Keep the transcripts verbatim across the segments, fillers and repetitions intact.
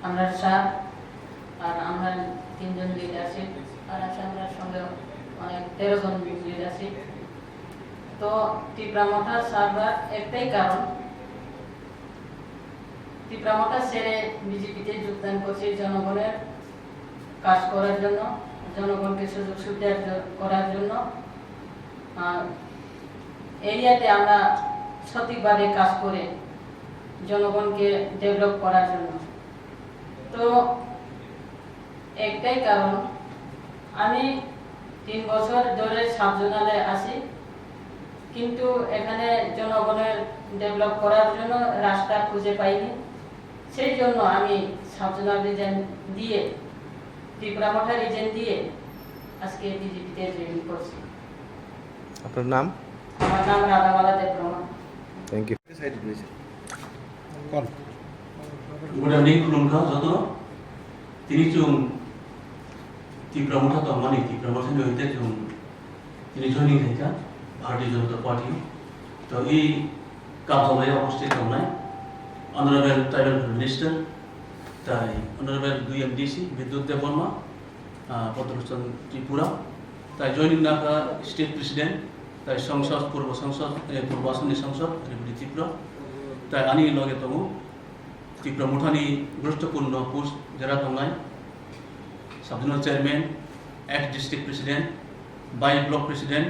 আমরা স্যার আর আমরা তিনজন লিড আছি, আর আছে আমরা সঙ্গে অনেক তেরো জন লিড আছি। তো টিপ্রা মথা ছাড়বার একটাই কারণ, টিপ্রা মথা ছেড়ে বিজেপিতে যোগদান করছি জনগণের কাজ করার জন্য, জনগণকে সুযোগ সুবিধা জ-, করার জন্য। আর এরিয়াতে আমরা সঠিকভাবে কাজ করে জনগণকে ডেভেলপ করার জন্য। তো একটাই কারণ, আমি তিন বছর ধরে সাব জোনালে আছি, কিন্তু এখানে জনগণের ডেভেলপ করার জন্য রাস্তা খুঁজে পাইনি। সেই জন্য আমি সাব জোনাল রিজন দিয়ে, টিপ্রা মথা রিজন দিয়ে আজকে বিজেপিতে জয়েন করছি। আপনার নাম? আমার নাম রাধামালা Debbarma. Thank you. Good evening, khulumkha jotono. Tini chwng Tipra Motha tongmani, Tipra Mothani hoite chwng tini joining khaikha Bharatiya Janata Party. To i kamsalai upsthit tongnai Honorable Tribal Minister tai Honorable dui M D C Bidyut Debbarma, ah, Bhadrachal Tripura, tai joining nakha State President, tai Songsad, Purbo Songsad, eh, Purbo Assam ni Songsad, Ribudi Tripura, tai ani loge tongo Tipra Mothani guruttopurno post jera tongnai, Sub Zonal Chairman, Ex District President, Bai Block President,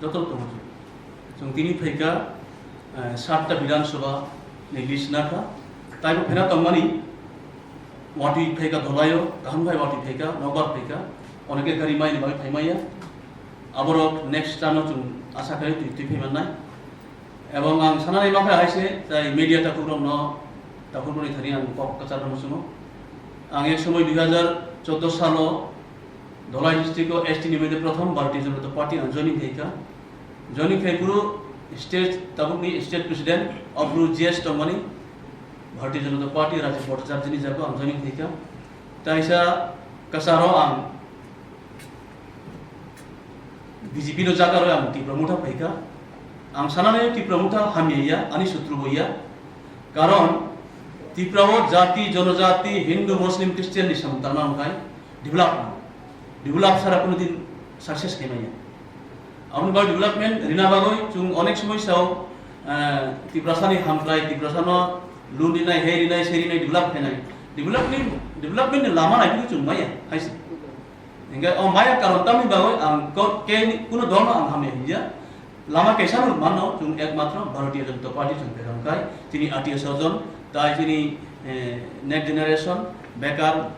joto tongo. Chwng tini phaikha, eh, satta Bidhan Sabha ni list nakha, taibo phena tongmani, watwi phaikha dolaio, kaham khai watwi phaikha, nokbar phaikha, oneke gari maini bagwi phaimaya, aborok next term no chwng asa khai twi twi phaimannai. Ebong ang sanani bakha hai se, tai media takhuk rokno, takhuk rokni thani ang kok kwchar rwma chwngo. Ang ek somoi dui hajar choudo salo Dholai district o S T ni mede prothom Bharatiya Janata Party ang joining khaikha. Joining khai phuru state, takhukni state president, aphuru G S tongmani Bharatiya Janata Party Rajiv Bhattacharya ni jago ang joining khaikha. Taisa kwcharo ang B J P no jaga rwi ang Tipra Motha phaikha. Ang sanani Tipra Motha hamya ya, ani sutru bo ya. Karon Tipra o jati, jonojati, Hindu, Muslim, Christian ni samung tangna wngkhai develop no. Develop sara kuno din success khaimaya. Aboni bagwi development rina bagwi chwng onek somoi sao, eh, Tiprasa ni hamkrai, Tiprasa no loan rinai, hei rinai, sei rinai, develop khainai. Development, development ni lama nai chwng maya, haise. Hingke o maya karon tamni bagwi ang ko-, ke ni kuno dol no ang hamya hiya. Lama kaisa no mano chwng ekmatro Bharatiya Janata Party chwng pherang kai. Chini atiya sojon, tai chini, eh, next generation, bekar,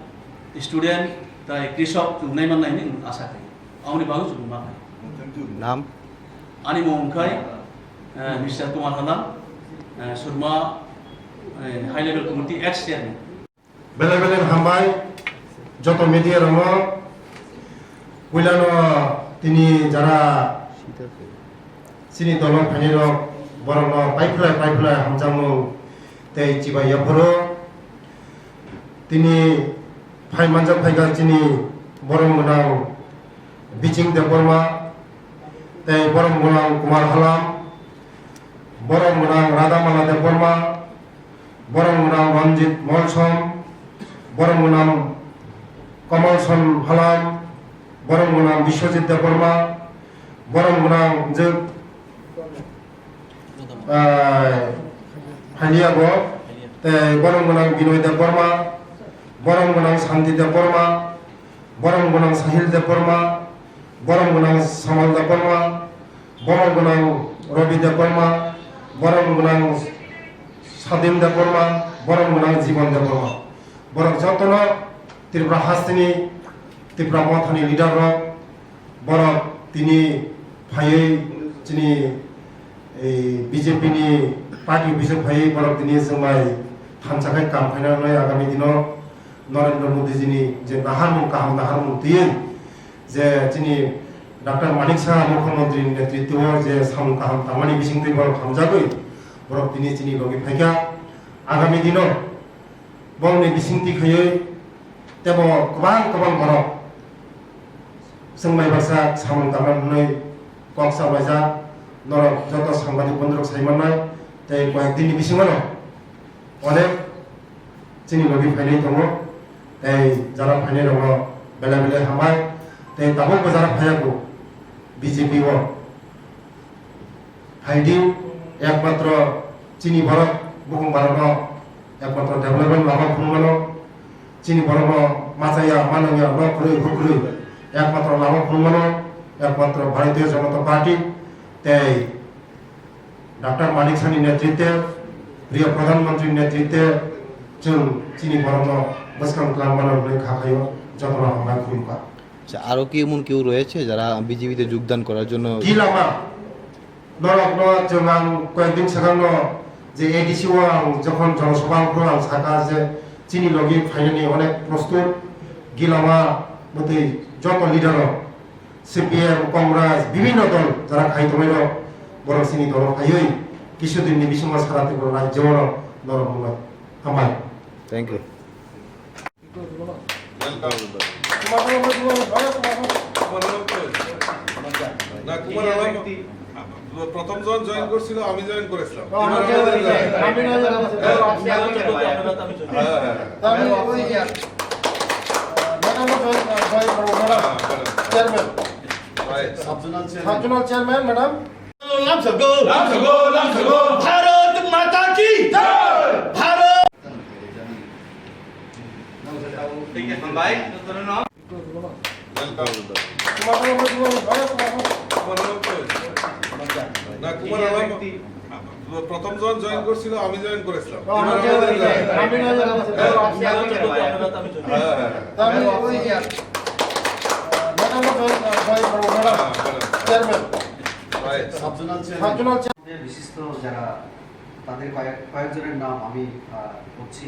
student, tai krisok chwng naiman nai ni asa kai. Amoni bagwi chwng ma kai. Nam? Ani mung kai, eh, Mister Kumar Halam, eh, Surma, eh, High Level Committee ex chairman. Belai belai hambai joto media rokno. Puilano tini jara chini dolo phainai rok borokno paiphlai paiphlai hamjakmung tei chibai yaphuru. Tini phai manjak phaikha chini borom gwnang Biching Debbarma tei borom gwnang Kumar Halam, borom gwnang Radhamala Debbarma, borom gwnang Ranjit Molsom, borom gwnang Kamalson Halam, borom gwnang Biswajit Debbarma, borom gwnang je, ah, Haliago, tei borom gwnang Binoy Debbarma, borom gwnang Santi Debbarma, borom gwnang Sahil Debbarma, borom gwnang Samal Debbarma, borom gwnang Robi Debbarma, borom gwnang Sadin Debbarma, borom gwnang Jibon Debbarma. Borok jotono Tripura hasteni Tipra Mothani leader rok, borok tini phaiwi chini ei B J P ni party office o phaiwi borok tini chwng bai thansa khe kam khaina wngnai agami dino Narendra Modi ji ni je naharmung kaham naharmung twiwi je chini Doctor Manik Saha Mukhyamantri ni netritwo je samung kaham tangmani bisingtwi borok hamjagwi borok tini chini logi phaikha. Agami dino borokni bisingtwi khaiwi tebo kwbang kwbang borok chwng bai baksa samung tangna hwnwi kok salaijak. Norok joto sangbadik bondhurok sai mannai tei koyek dinni bisingono onek Chini logi phainai tongo, tei jara phainai rokno belai belai hambai, tei tabukbo jara phaiyago B J P o phaidi, ekmatro chini borok bukung borokno ekmatro development lama phunukmano, chini borokno machaya manungya nok kwrwi bukwrwi ekmatro lama phunukmano, ekmatro Bharatiya Janata Party tei Doctor Manik Sahni netritwe, priya Pradhan Mantri netritwe chwng chini borokno bwskang twlang mano hwnwi kha khaio, jotono hambai khulumkha. আচ্ছা, আরো কি এমন কেউ রয়েছে যারা বিজেপিতে যোগদান করার জন্য? Gilama, norokno chwng ang koyekdin swkangno je A D C o ang jokhon jonosabha phuru ang sakha je chini logi phainani onek prostut, Gilama bwtwi joto leader rok, C P M, Congress, bibhinno dol jara khai tongnairok, borok chini dolo phaiwi kisudinni bisingo sara Tripura rajyo-o norok mwnai. Hambai. Thank you. Welcome. না, কুমার আলম প্রথম জন জয়েন করছিল, আমি জয়েন করেছিলাম। হ্যাঁ, হ্যাঁ, হ্যাঁ। হ্যাঁ, হ্যাঁ, হ্যাঁ। চেয়ারম্যান। ভাই। Sub zonal chairman. Sub zonal chairman, madam. লামসাগো, লামসাগো, লামসাগো। ভারত মাতা কি জয়। ভারত। ভাই, Welcome. না, কুমার আলম প্রথম জন জয়েন করছিল, আমি জয়েন করেছিলাম। হ্যাঁ, হ্যাঁ, হ্যাঁ। চেয়ারম্যান। ভাই। Sub zonal chairman. বিশিষ্ট যারা, তাদের কয়েক, কয়েকজনের নাম আমি, আহ, বলছি।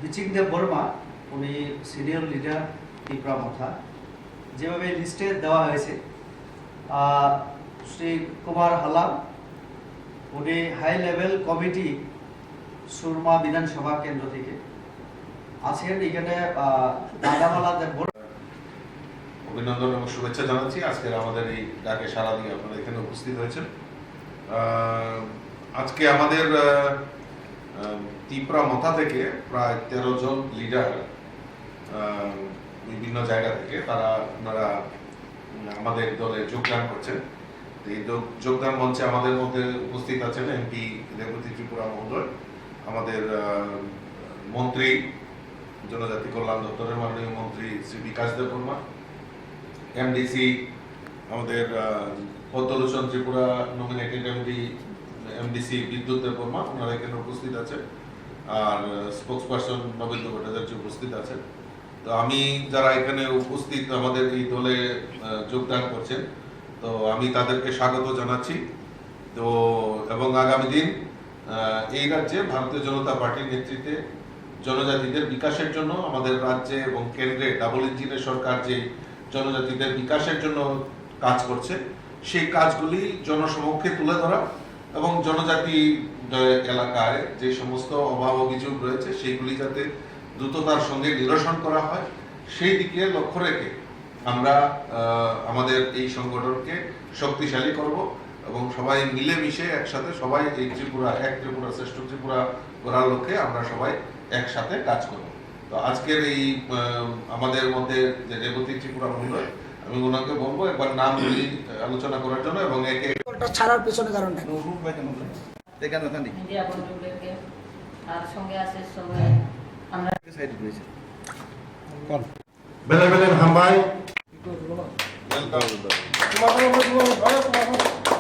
বিচিং দেব বর্মা, উনি সিনিয়র লিডার তিপ্রা মথা, যেভাবে লিস্টে দেওয়া হয়েছে, আহ, শ্রী কুমার হালাম, উনি হাই লেভেল কমিটি সুরমা বিধানসভা কেন্দ্র থেকে আছেন। এখানে, আহ, দাদামালা দেব বর্মা। অভিনন্দন এবং শুভেচ্ছা জানাচ্ছি আজকের আমাদের এই ডাকে সাড়া দিয়ে আপনারা এখানে উপস্থিত হয়েছেন। আহ, আজকে আমাদের, আহ, আহ, তিপ্রা মথা থেকে প্রায় তেরো জন লিডার, আহ, বিভিন্ন জায়গা থেকে তারা, ওনারা, উম, আমাদের দলে যোগদান করছেন। তো এই যোগ-, যোগদান মঞ্চে আমাদের মধ্যে উপস্থিত আছেন এমপি রেবতী ত্রিপুরা মহোদয়, আমাদের, আহ, মন্ত্রী, জনজাতি কল্যাণ দপ্তরের মাননীয় মন্ত্রী শ্রী বিকাশ দেববর্মা, এমডিসি আমাদের, আহ, পদ্মলোচন ত্রিপুরা নমিনেটেড এমডি, এমডিসি বিদ্যুৎ দেববর্মা, ওনারা এখানে উপস্থিত আছেন। আর, আহ, স্পোকসপারসন নবেন্দু ভট্টাচার্য উপস্থিত আছেন। তো আমি যারা এখানে উপস্থিত আমাদের এই দলে, আহ, যোগদান করছেন, তো আমি তাদেরকে স্বাগত জানাচ্ছি। তো এবং আগামী দিন, আহ, এই রাজ্যে ভারতীয় জনতা পার্টির নেতৃত্বে জনজাতিদের বিকাশের জন্য আমাদের রাজ্যে এবং কেন্দ্রে ডাবল ইঞ্জিনের সরকার যে জনজাতিদের বিকাশের জন্য কাজ করছে, সেই কাজগুলি জনসমক্ষে তুলে ধরা এবং জনজাতি, আহ, এলাকায় যে সমস্ত অভাব অভিযোগ রয়েছে সেইগুলি যাতে দ্রুততার সঙ্গে নিরসন করা হয়, সেই দিকে লক্ষ্য রেখে আমরা, আহ, আমাদের এই সংগঠনকে শক্তিশালী করব এবং সবাই মিলেমিশে একসাথে সবাই এই ত্রিপুরা, এক ত্রিপুরা, শ্রেষ্ঠ ত্রিপুরা গড়ার লক্ষ্যে আমরা সবাই একসাথে কাজ করব। তো আজকের এই, আহ, আমাদের মধ্যে যে রেবতী ত্রিপুরা মহোদয়, আমি ওনাকে বলবো একবার নামগুলি আলোচনা করার জন্য এবং একে একে ওটা ছাড়ার পেছনে কারণটা। এখানে ওখানে। মিডিয়া বন্ধুদেরকে আর সঙ্গে আছে সবাই আমরা সাইড রয়েছে। কোন? Belai belai hambai. Welcome.